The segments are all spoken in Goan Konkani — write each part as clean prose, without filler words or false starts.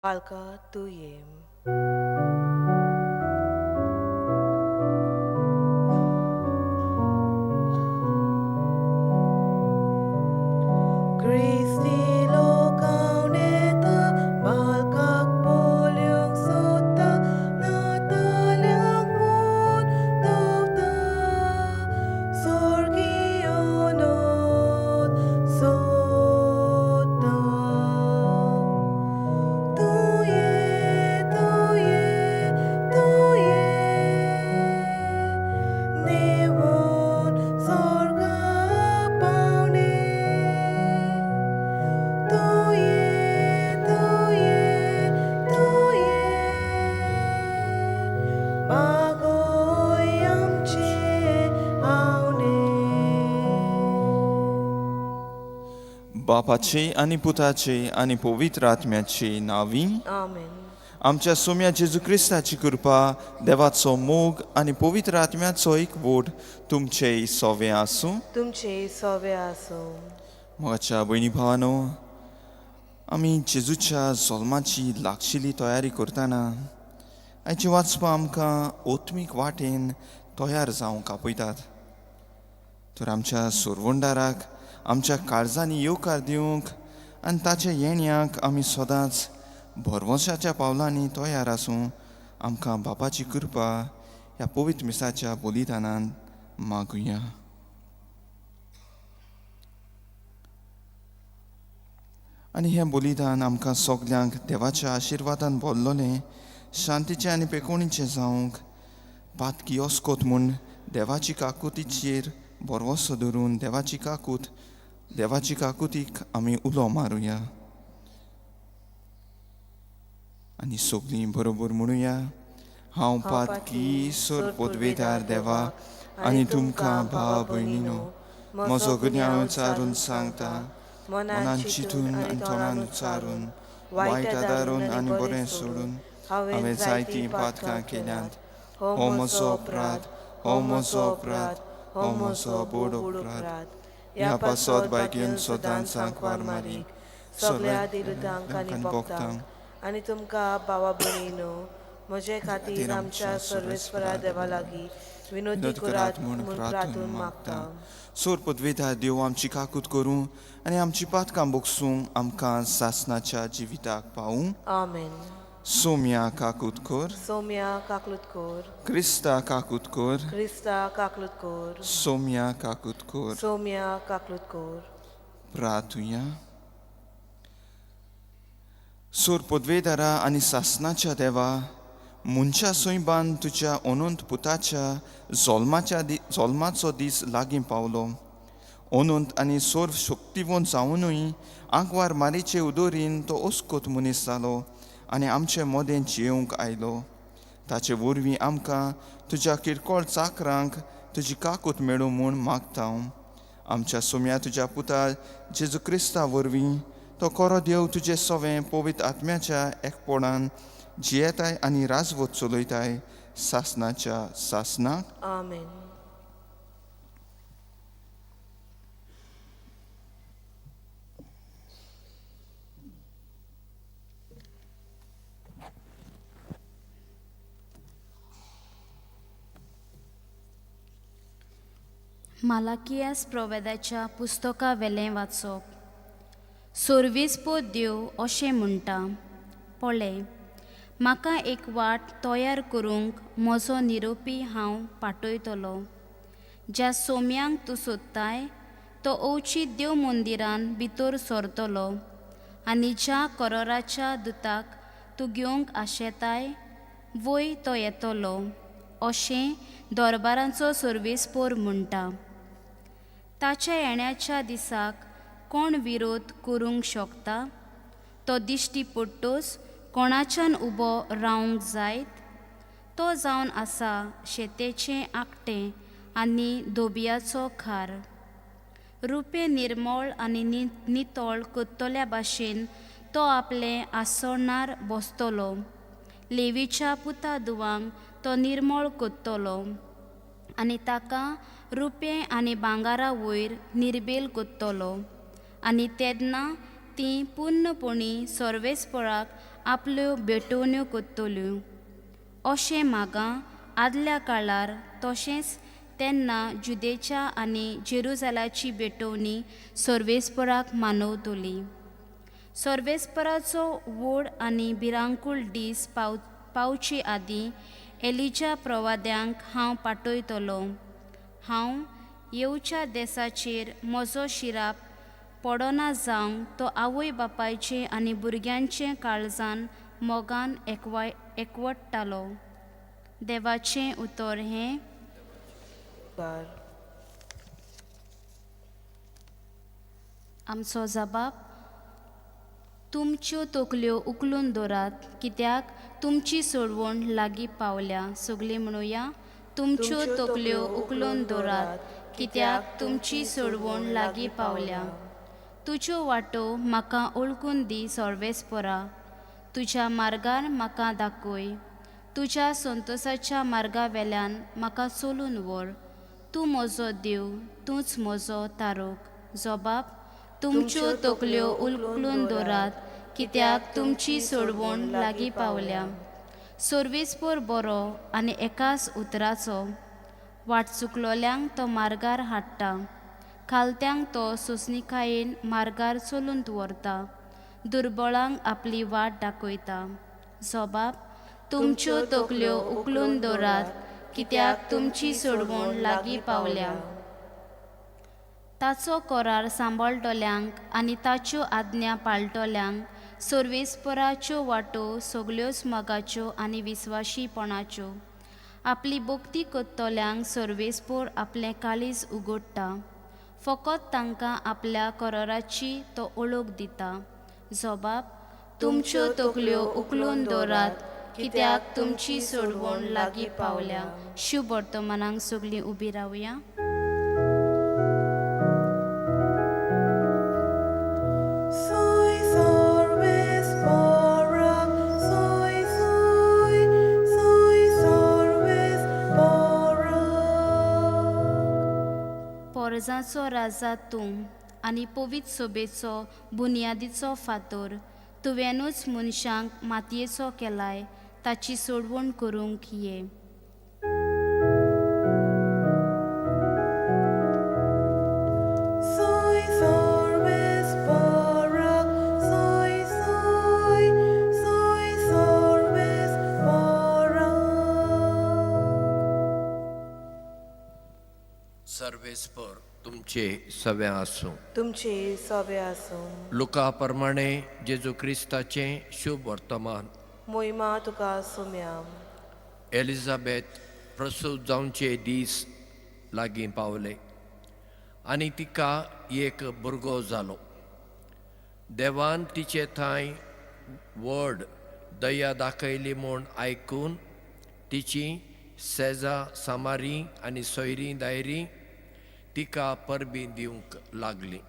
Balka tuyem. Christi lokauneta balkak polyong sota natalyang mun tauta sorgionot sota. Tuye, tuye, tuye, nevon sorga paune. Tuye, tuye, tuye, bagoy amche aune. बापाचे आनी पुताचे आनी पवित्र आत्म्याचे नांवी आमेन. आमच्या सोम्या जेजू क्रिस्ताची कृपा, देवाचो मोग आनी पवित्र आत्म्याचो एकवट तुमचे सोवे आसूं. तुमचे सोवे आसूं. मोगाच्या भयणी भावानो, आमी जेजूच्या जल्माची लागशिल्ली तयारी करतना आयची वाचपां आमकां ओत्मीक वाटेन तयार जावंक आपयतात. तर आमच्या सुरवंडाराक आमच्या काळजांनी येवकार दिवंक आनी ताच्या येण्याक आमी सदांच भरवंशाच्या पावलांनी तयार आसूं आमकां बापाची कृपा ह्या पवित्र मिसाच्या बलिदानान मागुया. आनी हें बलिदान आमकां सगल्यांक देवाच्या आशिर्वादान भरलोलें शांतीचें आनी पेकोणीचें जावंक पातकी अस्कोत म्हूण देवाची काकुतीचेर भरवंसो धरून देवाची काकूत देवाची काकुतीक आमी उलो मारुया आनी सगळीं बरोबर म्हणुया. हांव पातकी सोर पदवेदार देवा आनी तुमकां भाव भयणीनो म्हजो गुन्यांव उचारून सांगता, मनान चिंतून आनी तोंडान उच्चारून, वायट आदारून आनी बरें सोडून हांवें जायतीं पातकां केल्यांत. हो म्हजो अपराध, हो म्हजो अपराध, हो म्हजो बोड अपराध. ह्या पासत बायगेन सदांच सांकवार मारी सगळ्या दिलुतांक आनी भक्तांक आनी तुमकां भावा भयणीनो म्हजे खातीर आमच्या सर्वेस्परा देवा लागीं विनोदी करात म्हूण प्रार्थून मागता. सोर पदवेदार देव आमची काकूत करूं आनी आमची पातकां बोगसूं आमकां सासनाच्या जिविताक पावूं. आमेन. सोम्या काकूत कर. सोम्या काकलूत कर. क्रिस्ता काकूत कर. क्रिस्ता काकलूत कर. सोम्या काकूत कर. सोम्या काकलूत कर. प्रार्थुया. सोर पदवेदारा आनी सासनाच्या देवा, मनशा सैबान तुज्या अनंत पुताच्या जल्माच्या जल्माचो दीस लागीं पावलो. अनंत आनी सर्व शक्तिवंत जावनूय आंकवार मारीचे उदोरीन तो अस्कोत मनीस जालो आनी आमचे मदें जियेवंक आयलो. ताचे वरवीं आमकां तुज्या किरकोळ चाकरांक तुजी काकूत मेळूं म्हूण मागता. आमच्या सोम्या तुज्या पुता जेजू क्रिस्ता वरवीं तो खरो देव तुजे सवें पवित्र आत्म्याच्या एकपणान जियेताय आनी राजवत चलयताय सासनाच्या सासनाक. आमेन. मालाकियास प्रोवेदाच्या पुस्तका वेलें वाचप. सोर्वीस देव अशें म्हणटा, पळय म्हाका एक वाट तयार करूंक म्हजो निरोपी हांव पाठयतलो. ज्या सोम्यांक तूं सोदताय तो अवचीत देव मंदिरान भितर सरतलो आनी ज्या करोराच्या दुताक तूं घेवंक आशेताय वय तो येतलो अशें दरबारांचो सर्वेस्पोर म्हणटा. ताच्या येण्याच्या दिसाक कोण विरोध करूंक शकता? तो दिश्टी पडटोच कोणाच्यान उबो रावंक जायत? तो जावन आसा शेतेचें आकटें आनी धोबयाचो खार. रुपें निर्मळ आनी नितळ करतल्या भाशेन तो आपलें आसणांर बसतलो. लेवीच्या पुता दुवांक तो निर्मळ करतलो आनी ताका रुपें आनी भांगरा वयर निर्बेल करतलो आनी तेन्ना तीं पूर्णपणी सर्वेस्पराक आपल्यो भेटवण्यो करतल्यो. अशें म्हाका आदल्या काळार तशेंच तेन्ना जुदेच्या आनी जेरुजालाची भेटवणी सर्वेस्पराक मानवतली. सर्वेस्पराचो व्हड आनी भिरांकूळ दीस पावचे आदीं एलिजा प्रवाद्यांक हांव पाठयतलो. हांव येवच्या देसाचेर म्हजो शिराप पडना जावंक तो आवय बापायचे आनी भुरग्यांचे काळजान मोगान एकवटतालो. देवाचें उतर हें. आमचो जबाब. तुमच्यो तकल्यो उखलून दवरात, कित्याक तुमची सोडवण लागीं पावल्या. सगळीं म्हणुया, तुमच्यो तकल्यो उखलून दवरात, कित्याक तुमची सोडवण लागीं पावल्या. तुज्यो वाटो म्हाका ओळखून दी सर्वेस्परा, तुज्या मार्गार म्हाका दाखय. तुज्या संतोसाच्या मार्गा वेल्यान म्हाका चलून व्हर. तूं म्हजो देव, तूंच म्हजो तारोक. जबाब. तुमच्यो तकल्यो उखलून दवरात, कित्याक तुमची सोडवण लागीं पावल्या. सर्वेस्पर बरो आनी एकाच उतराचो, वाट चुकलोल्यांक तो मार्गार हाडटा, खालत्यांक तो सोंसणीकायेन मार्गार चलून दवरता, दुर्बळांक आपली वाट दाखयता. जबाब. तुमच्यो तकल्यो उखलून दवरात, कित्याक तुमची सोडवण लागीं पावल्या. ताचो करार सांबाळटल्यांक आनी ताच्यो आज्ञा पाळटल्यांक सर्वेस्पराच्यो वाटो सगल्योच मोगाच्यो आनी विस्वाशीपणाच्यो. आपली भक्ती करतल्यांक सर्वेस्पर आपलें काळीज उगडटा, फकत तांकां आपल्या कराराची तो ओळख दिता. जबाब. तुमच्यो तकल्यो उखलून दवरात, कित्याक तुमची सोडवण लागीं पावल्या. शुभ वर्तमानाक सगळीं उबी रावया. पोरजाचो राजा तूं आनी पवित्र सोबेचो बुन्यादीचो फातोर, तुवेंनूच मनशांक मातयेचो केलाय, ताची सोडवण करूंक ये. सर्वेस्पर तुमचे सवे आसूं. तुमचे सवे आसूं. लुका प्रमाणे जेजू क्रिस्ताचें शुभ वर्तमान. मोहिमा तुका सुम्या. एलिझाबेथ प्रसूत जावचे दीस लागीं पावले आनी तिका एक भुरगो जालो. देवान तिचे थंय व्हड दया दाखयली म्हूण आयकून तिची सेजा सामारी आनी सोयरीं दायरीं तिका परबीं दिवंक लागली.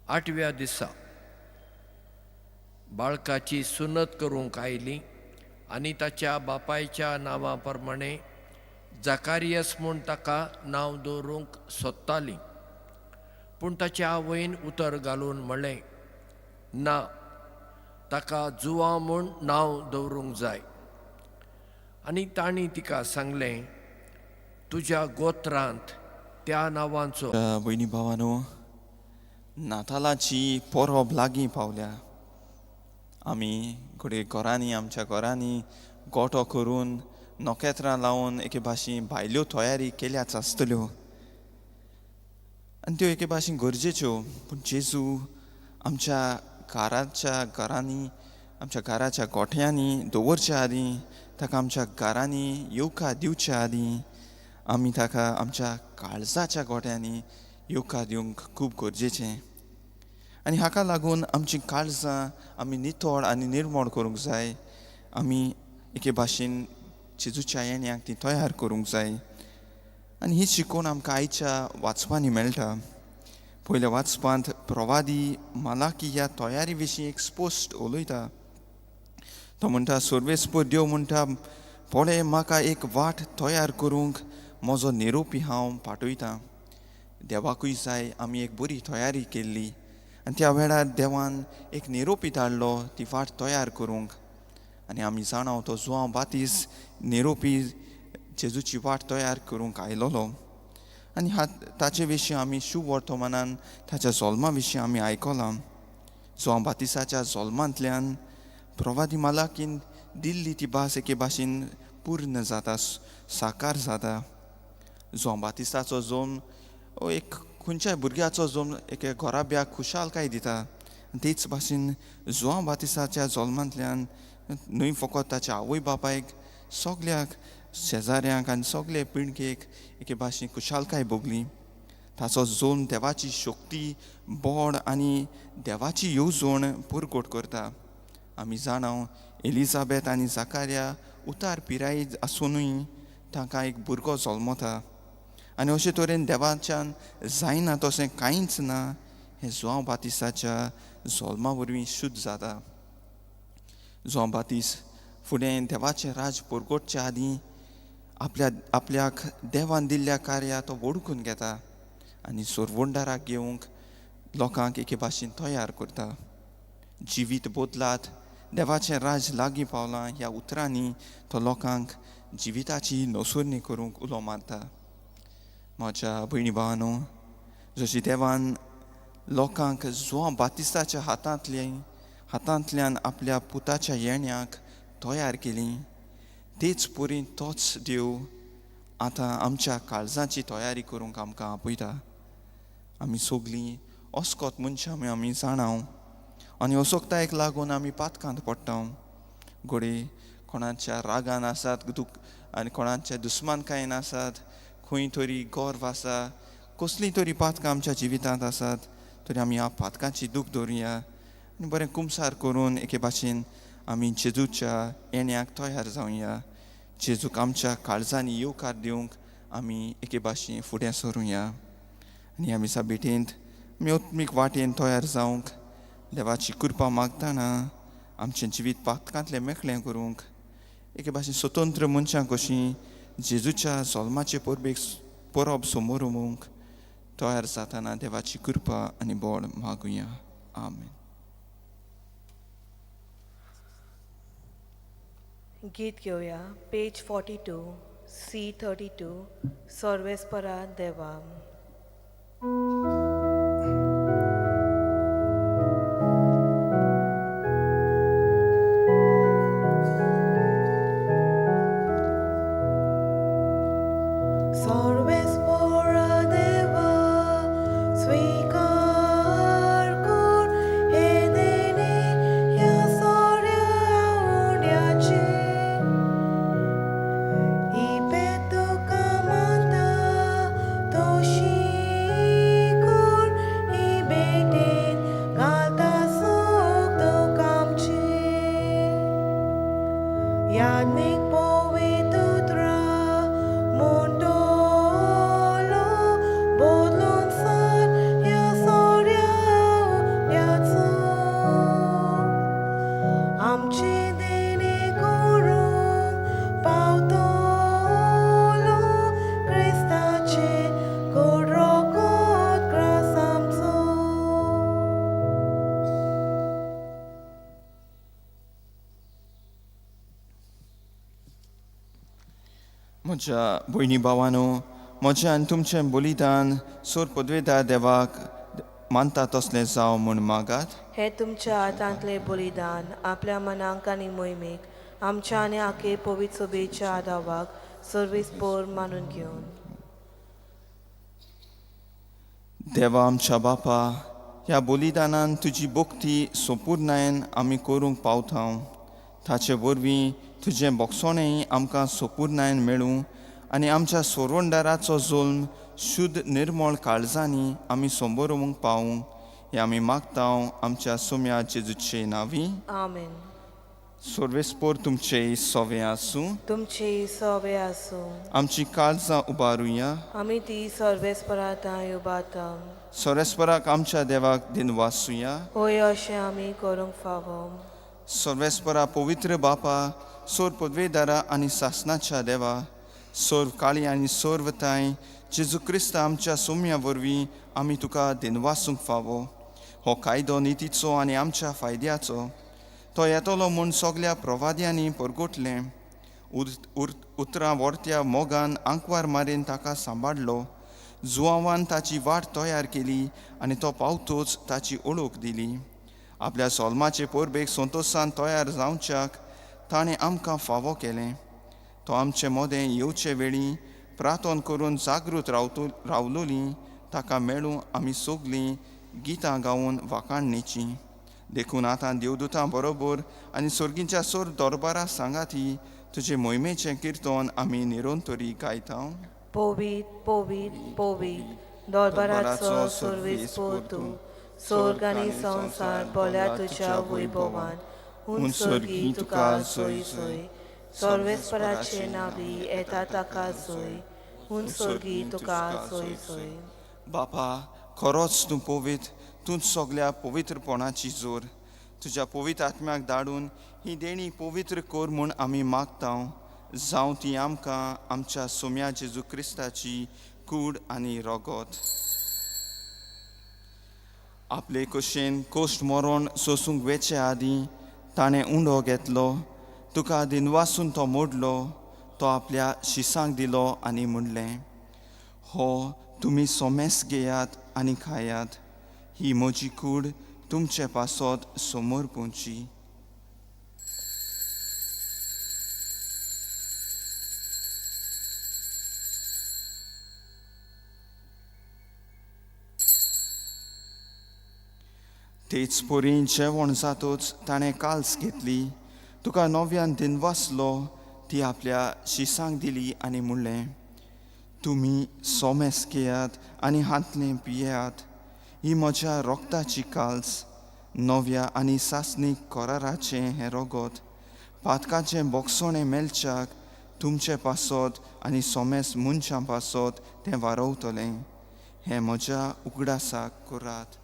आठव्या दिसा बाळकाची सुनत करूंक आयली आनी ताच्या बापायच्या नांवा प्रमाणे जाकारियस म्हूण ताका नांव दवरूंक सोदताली. पूण ताच्या आवयन उतर घालून म्हणलें, ना, ताका जुवा म्हूण नांव दवरूंक जाय. आनी तांणी तिका सांगलें, तुज्या गोत्रांत त्या नांवांचो. भयणी भावानो, नातालाची परब लागीं पावल्या. आमी घडये घरांनी, आमच्या घरांनी गोठो करून नखेत्रां लावन एके भाशेन भायल्यो तयारी केल्याच आसतल्यो आनी त्यो एके भाशेन गरजेच्यो. पूण जेजू आमच्या घराच्या घरांनी, आमच्या घराच्या गोठ्यांनी दवरच्या आदीं, ताका आमच्या घरांनी येवकार दिवच्या आदीं, आमी ताका आमच्या काळजाच्या गोठ्यांनी येवकार दिवंक खूब गरजेचें. आनी हाका लागून आमची काळजां आमी नितळ आनी निर्मळ करूंक जाय. आमी एके भाशेन जेजूच्या येण्याक ती तयार करूंक जाय. आनी ही शिकवण आमकां आयच्या वाचपांनी मेळटा. पयल्या वाचपांत प्रवादी मालाकी ह्या तयारी विशीं एक स्पश्ट उलयता. तो म्हणटा, सर्वेस्पर देव म्हणटा, पळय म्हाका एक वाट तयार करूंक म्हजो निरोपी हांव पाठयतां. देवाकूय जाय आमी एक बरी तयारी केल्ली आनी त्या वेळार देवान एक निरोपी धाडलो ती वाट तयार करूंक. आनी आमी जाणा तो जुआंव बातीस निरोपी जेजूची वाट तयार करूंक आयलोलो. आनी ताचे विशीं आमी शुभ वर्तमानान ताच्या जल्मा विशीं आमी आयकलां. जुआंव बातिसाच्या जल्मांतल्यान प्रवादी मालाकीन दिल्ली ती भास एके भाशेन पूर्ण जाता, साकार जाता. जुआंव बातिस्ताचो जल्म एक खंयच्याय भुरग्याचो जल्म एके घराब्याक खुशालकाय दिता. तेच भाशेन जुआंव बातिस्ताच्या जल्मांतल्यान न्हय फकत ताच्या आवय बापायक, सगल्याक शेजाऱ्यांक आनी सगळे पिळगेक एके भाशेन खुशालकाय भोगली. ताचो जल्म देवाची शक्ती, बळ आनी देवाची येवजण पुरगोट करता. आमी जाणा एलिझाबेथ आनी जाकार्या उतार पिराय आसुनूय तांकां एक भुरगो जल्मता. आनी अशे तरेन देवाच्यान जायना तशें कांयच ना हें जुआंव बातिस्ताच्या जल्मा वरवीं शुद्ध जाता. जुआंव बातीस फुडें देवाचें राज परगटच्या आदीं आपल्याक देवान दिल्ल्या कार्या तो वळखून घेता आनी सोरवंडाराक घेवंक लोकांक एके भाशेन तयार करता. जिवीत बदलात, देवाचें राज लागीं पावलां ह्या उतरांनी तो लोकांक जिविताची नसुरणी करूंक उलो मारता. म्हज्या भयणी भावानो, जशी देवान लोकांक जुआंव बातिस्ताच्या हातांतल्यान आपल्या पुताच्या येण्याक तयार केली, तेच परी तोच देव आतां आमच्या काळजाची तयारी करूंक आमकां आपयता. आमी सगळीं अस्कत मनशां आमी जाणाव आनी असोकतायेक लागून आमी पातकांत पडटा. घडये कोणाच्या रागान आसात आनी कोणाच्या दुस्मानकायेन आसात, खंय तरी गर्व आसा, कसलीं तरी पातकां आमच्या जिवितांत आसात, तरी आमी ह्या पातकांची दूख दवरुया आनी बरें कुमसार करून एके भाशेन आमी जेजूच्या येण्याक तयार जावया. जेजूक आमच्या काळजांनी येवकार दिवंक आमी एके भाशेन फुडें सरुया. आनी ह्या मिसा भेटेंत आमी आत्मीक वाटेन तयार जावंक देवाची कृपा मागतना आमचें जिवीत पातकांतलें मेकळें करूंक एके भाशेन स्वतंत्र मनशां कशीं जेजूच्या जल्माचे परबेक परब समोरमूंक तयार जातना देवाची कृपा आनी बळ मागुया. आमेन. गीत घेवया पेज 42 C32 सर्वेस्परा देवा. म्हज्या भयणी भावानो, म्हज्या आनी तुमचें बलिदान सोर पदवेदार देवाक मानता तसलें जावं म्हूण मागात. हें तुमच्या हातांतलें बलिदान आपल्या मनाक आनी मोहिमेक आमच्या आनी आखे पवित्र सभेच्या आदावाक सर्वीस पोर मानून घेवन. देवा आमच्या बापा, ह्या बलिदानान तुजी भक्ती सोपूर्णायेन आमी करूंक पावता. ताचे वरवीं तुजें बोगसणेंय आमकां सोपूर्णायेन मेळूं आनी आमच्या सोरवंडाराचो जल्म शुद्ध निर्मळ काळजांनी आमी संबोरोवंक पावूं हें आमी मागता आमच्या सोम्या जेजूचे नांवी. आमेन. सर्वेस्पोर तुमचे सोवे आसूं. तुमचे सोवे आसूं. आमची काळजां उबारुया. आमी ती सर्वेस्परा थांय उबारता. सर्वेस्पराक आमच्या देवाक दिनवासुया. होय, अशें आमी करूंक फावो. सर्वेस्परा पवित्र बापा, सोर पदवेदारा आनी सासनाच्या देवा, सर्व काळी आनी सर्व तांय जेजू क्रिस्त आमच्या सोम्या वरवीं आमी तुका दिनवासूंक फावो. हो कायदो नितीचो आनी आमच्या फायद्याचो. तो येतलो म्हूण सगल्या प्रवाद्यांनी परगटलें. उतरां वर्त्या मोगान आंकवार मारीन ताका सांबाळ्ळो. जुवांवान ताची वाट तयार केली आनी तो पावतोच ताची ओळख दिली. आपल्या सोल्माचे परबेक संतोशान तयार जावच्याक ताणें आमकां फावो केलें. तो आमचे मोदें येवचे वेळी प्रार्थन करून जागृत रावलोली ताका मेळूं आमी सगलीं गितां गावन वाखाणणेचीं. देखून आतां देवदूतां बरोबर आनी सर्गीच्या सोर दरबारा सांगाती तुजे मोहिमेचें किर्तन आमी निरंतरी गायता. पवित पवित पवित दरबाराचो सर्वेस्पर तूं, स्वर्ग आनी संवसार बोल्या तुज्या वैभवान. हून स्वर्गी तुका सोय सोय, सर्वेस्पराचे नावी येता ताका सोय, हून स्वर्गी तुका सोय सोय. बापा, खरोच तूं पवित्र, तूंच सगल्या पवित्रपणाची जोर. तुज्या पवित्र आत्म्याक धाडून ही देणी पवित्र कर म्हूण आमी मागता. जावं ती आमकां आमच्या सोम्या जेजू क्रिस्ताची कूड आनी रगत. आपले कशेन कोश्ट मरण सोसूंक वेचे आदीं ताणें उंडो घेतलो, तुका दिनवासून तो मोडलो, तो आपल्या शिसांक दिलो आनी म्हणलें, हो तुमी सोमेस घेयात आनी खायात, ही म्हजी कूड तुमचे पासत समोर पोवची. तेच परी जेवण जातच ताणें काल्स घेतली, तुका नव्यान दिनवासलो, ती आपल्या शिसांक दिली आनी म्हणलें, तुमी सोमेस घेयात आनी हांतलें पियात, ही म्हज्या रोगताची काल्स, नव्या आनी सासणीक कराराचें हें रोगत, पातकाचें बोगसणें मेळच्याक तुमचे पासत आनी सोमेस मनशां पासत तें वारवतलें. हें म्हज्या उगडासाक करात.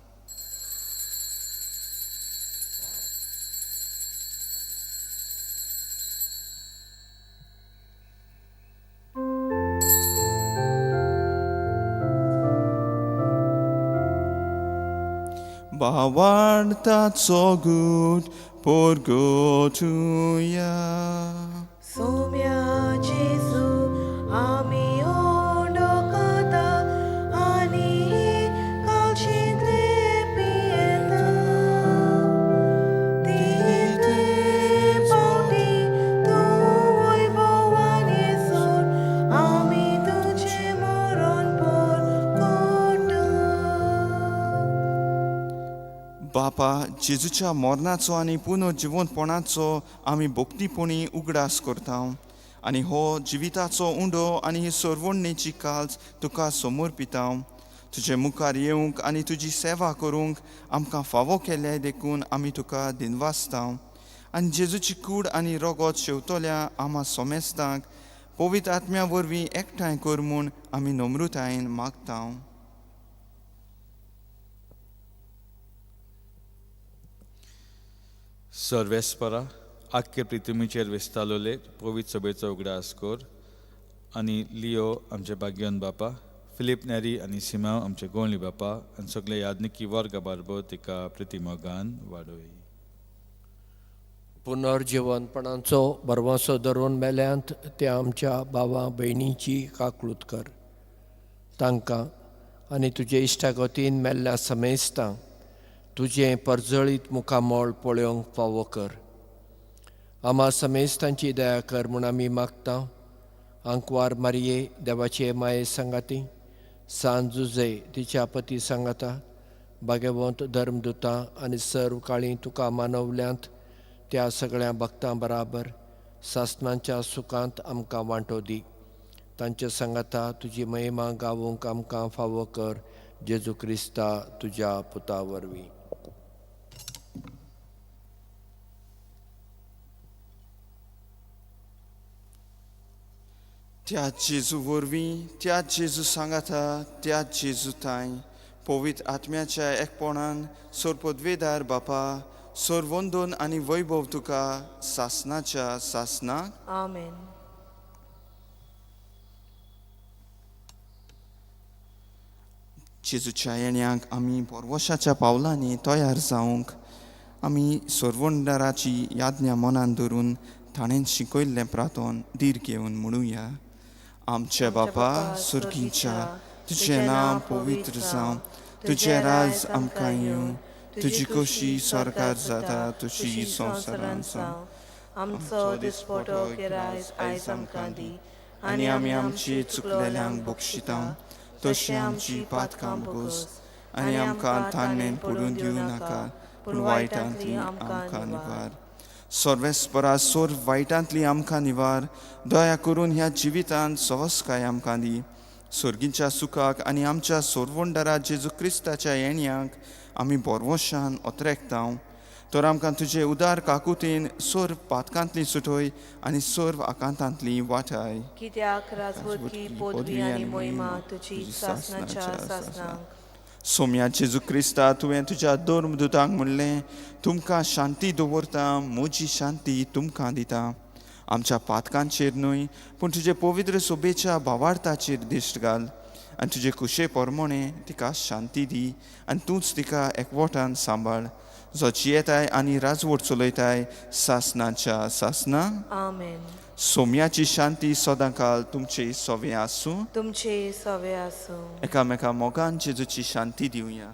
भावार्थाचो गूट परगटुया. सोम्या जेजू आमी ओंडो खाता आनी कालशींतले पियेता. तितले पावटी तूं वैभवान येसर आमी तुजें मरण परगटा. बापा, जेजूच्या मरणाचो आनी पुनर्जिवंतपणाचो आमी भक्तीपणी उगडास करता आनी हो जिविताचो उंडो आनी ही सरवणेची काल्स तुका समर्पिता. तुजे मुखार येवंक आनी तुजी सेवा करूंक आमकां फावो केल्या देखून आमी तुका दिनवासता. आनी जेजूची कूड आनी रगत शेवतल्या आमा सोमेस्तांक पवित्र आत्म्या वरवीं एकठांय कर म्हूण आमी नम्रतायेन मागता. सर्वेस्परा, आख्खे प्रिथुमीचेर विस्तारलोले पवित्र सभेचो उगडास कर आनी लियो आमचे भाग्यवन बापा, फिलीप नेरी आनी सिमांव आमचे गोंवली बापा आनी सगळे यादनिकी वर्गा बारबो तिका प्रितिमोगान वाडोय. पुनर्जिवनपणाचो भरवंसो धरून मेल्यांत त्या आमच्या भावा भयणीची काकळूत कर. तांकां आनी तुजे इश्टागतीन मेल्ल्या समेस्तांक तुजें परजळीत मुखामळ पळोवंक फावो कर. आमा समेस्तांची दया कर म्हूण आमी मागता. आंकवार मारये देवाचे माये सांगाती, सान जुजे तिच्या पती सांगाता, भाग्यवंत धर्मदुतां आनी सर्व काळी तुका मानवल्यांत त्या सगळ्या भक्तां बराबर सासनांच्या सुखांत आमकां वांटो दी. तांचे सांगाता तुजी महिमा गावोवंक आमकां फावो कर, जेजू क्रिस्ता तुज्या पुता वरवीं. त्या जेजू वरवीं, त्या जेजू सांगाता, त्या जेजू तांय पवित्र आत्म्याच्या एकपणान सोरपदवेदार बापा, सोरवंदन आनी वैभव तुका सासनाच्या सासनाक. आमेन. जेजूच्या येण्याक आमी बोरवशाच्या पावलांनी तयार जावंक आमी सोरवंडाराची याज्ञा मनान धरून ताणें शिकयल्लें प्रातोन धीर घेवन म्हणुया. आमचे बापा सुर्गीच्या, तुजें नांव पवित्र जावं, तुजें राज आमकां येवं, तुजी खोशी सरकार जाता तुजी संवसारान जावं. आमचो दिसपटो गिरायज आयज आमकां दी आनी आमी आमची चुकलेल्यांक बक्षिता तशी आमची पातकां बोगस आनी आमकां ताणें पडून दिवं नाका, पूण वायटांतली आमकां निवार. सर्वेस्परा सोर वायटांतली आमकां निवार. दया करून ह्या जिवितांत सवस्काय आमकां दी. सोर्गीच्या सुखाक आनी आमच्या सोरवंडरा जेजू क्रिस्ताच्या येण्याक आमी बोरवशान ओतरेकता. तर आमकां तुजे उदार काकुतीन सर्व पातकांतली सुटय आनी सर्व आकांतांतली वाटाय. कित्याक राजवटकी पदवी आनी मोहिमा तुजी सासनाच्या सासनाक. सोम्या जेजू क्रिस्ता, तुवें तुज्या धर्मदुतांक म्हणलें, तुमकां शांती दवरता, म्हजी शांती तुमकां दिता. आमच्या पातकांचेर न्हय पूण तुजे पवित्र सोबेच्या भावार्थाचेर दिश्ट घाल आनी तुजे कुशे परमणे तिका शांती दी आनी तूंच तिका एकवटान सांबाळ, जो जियेताय आनी राजवट चलयताय सासनाच्या सासना. आमेन. सोम्याची शांती सदांकाल तुमचे सवे आसूं. तुमचे सवे आसूं. एकामेका मोगान जेजूची शांती दिवया.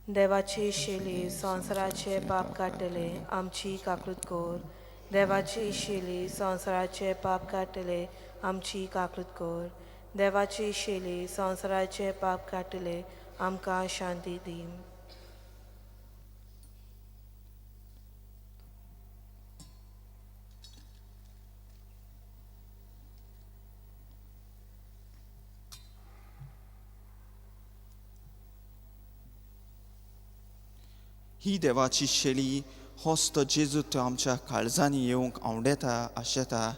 देवाची शेली संवसाराचे पाप काडटले आमची काकूत कर. देवाची शेली संवसाराचे पाप काडटले आमची काकूत कर. देवाची शेली संवसाराचे पाप काडटले आमकां शांती दी. ही देवाची शेली होच तो जेजू तो आमच्या काळजांनी येवंक आवडेता आशेता.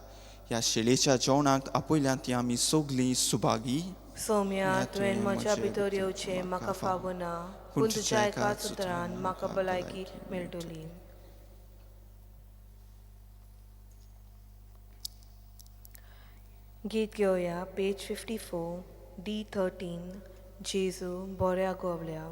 ह्या शेळेच्या जेवणाक आपयल्यान ती आमी सगलीं सुभागी. सोम्या, तुवें म्हज्या भितर येवचें म्हाका फावना, पूण तुज्या एकाच उतरान म्हाका भलायकी मेळटली. गीत घेवया पेज 54 D13 जेजू बोऱ्या गोवल्या.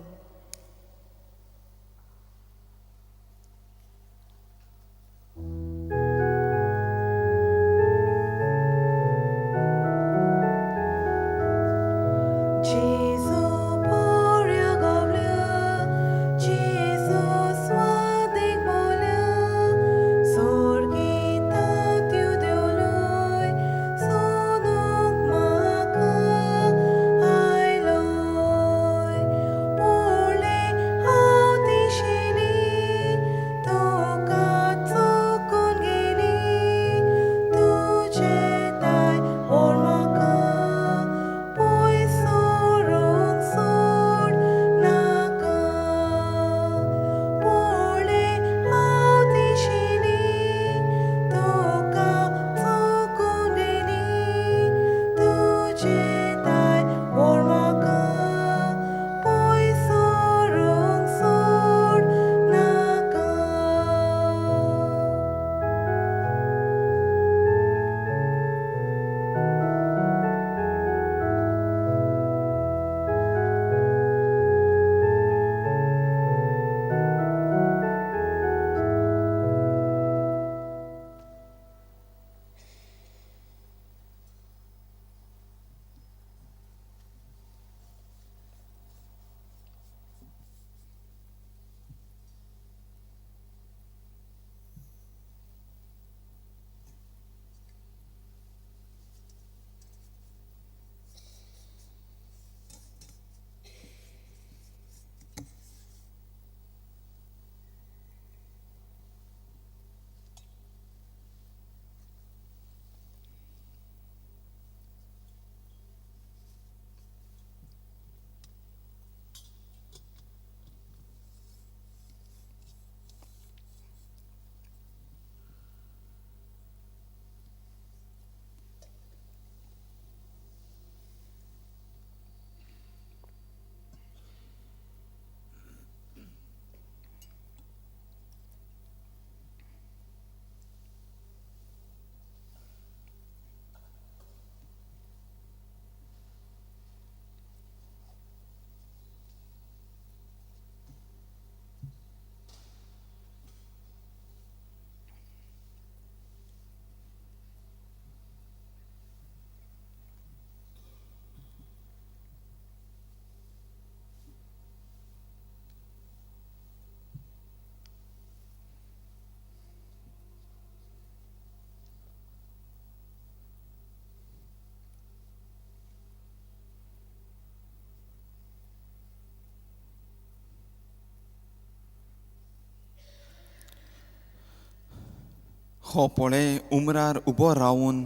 हो पळय उमरार उबो रावून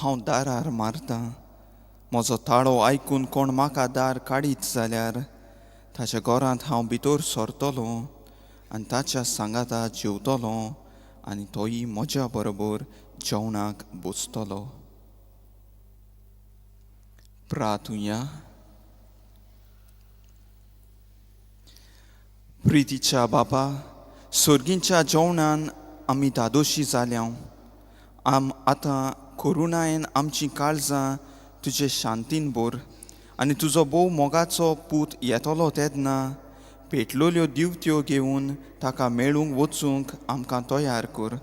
हांव दारार मारतां. म्हजो ताळो आयकून कोण म्हाका दार काडीत जाल्यार ताच्या घरांत हांव भितर सरतलो आनी ताच्या सांगाता जेवतलो आनी तोय म्हज्या बरोबर जेवणाक बसतलो. प्रातुया. प्रितीच्या बापा, सर्गींच्या जेवणान आमी धादोशी जाल्या. आम आतां करुणायेन आमचीं काळजां तुजे शांतीन भर आनी तुजो भोव मोगाचो पूत येतलो तेन्ना पेटलोल्यो दिवत्यो घेवन ताका मेळूंक वचूंक आमकां तयार कर.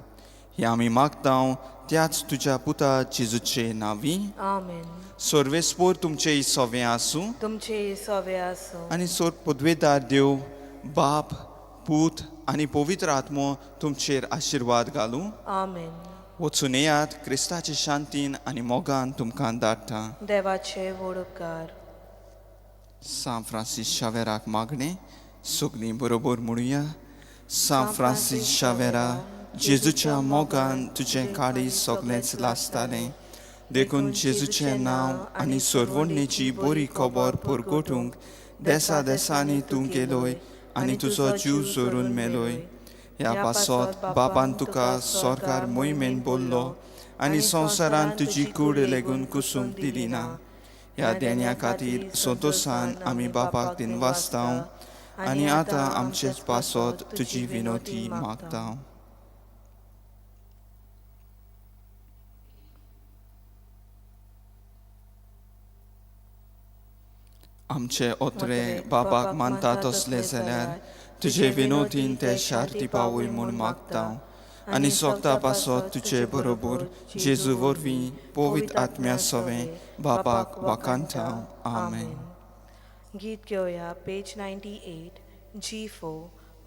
हें आमी मागता त्याच तुज्या पुता जेजूचे नांवी. आमेन. सर्वेस्पोर तुमचे सवें आसूं. तुमचे सवे आसूं. आनी सोर पदवेदार देव बाप पूत आनी पवित्र आत्मो तुमचेर आशिर्वाद घालूं. आमेन. वचून येयात क्रिस्ताचे शांतीन आनी मोगान तुमकां धाडटा. देवाचे व्हड उपकार. सांत फ्रांसीस शावेराक मागणें सगळीं बरोबर म्हणुया. सांत फ्रांसीस शावेरा, जेजूच्या मोगान तुजें काळीज सगळेंच लासतालें, देखून जेजूचें नांव आनी सरवणेची बरी खबर परगटूंक देसा देसांनी तूं गेलोय आनी तुजो जीव जोरून मेलोय. ह्या पासत बापान तुका सरकार मोहिमेन बोल्लो आनी संवसारान तुजी कूड लेगून कुसूंक दिली ना. ह्या देण्या खातीर संतोशान आमी बापाक दिनवासता आनी आतां आमचेच पासत तुजी विनोती मागता. आमचे ओत्रे बापाक मानता तसले जाल्यार तुजे विनोदीन ते शार्ती पावय म्हूण मागता आनी सोगता पासत तुजे बरोबर जेजू वरवीं पवित्र आत्म्या सवें बापाक वाखाणता. आमेन. गीत घेवया पेज 98 G4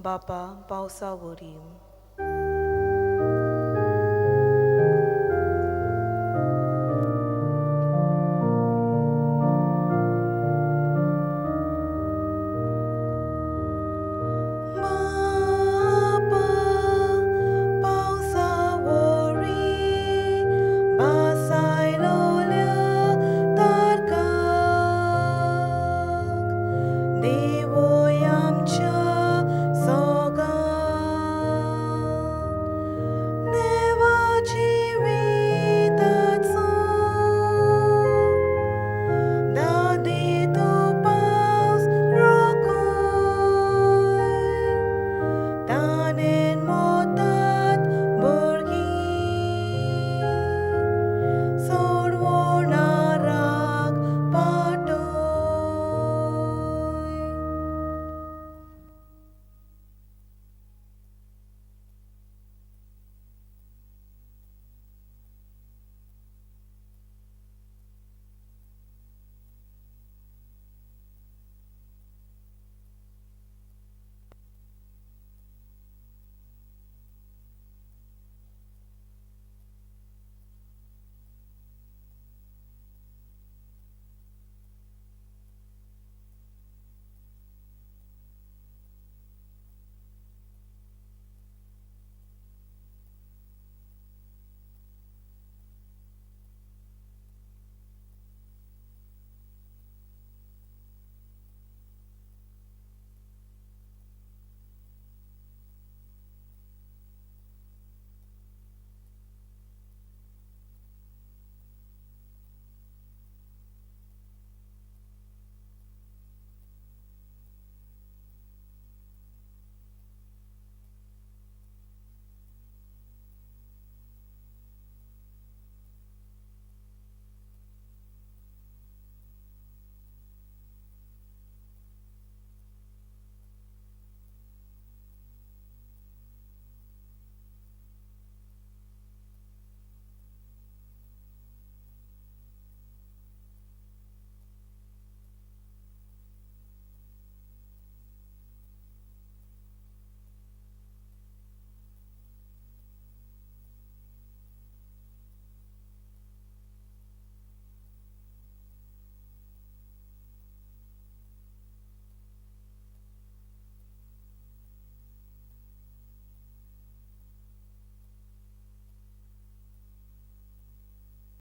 बापा पावसा वरी. They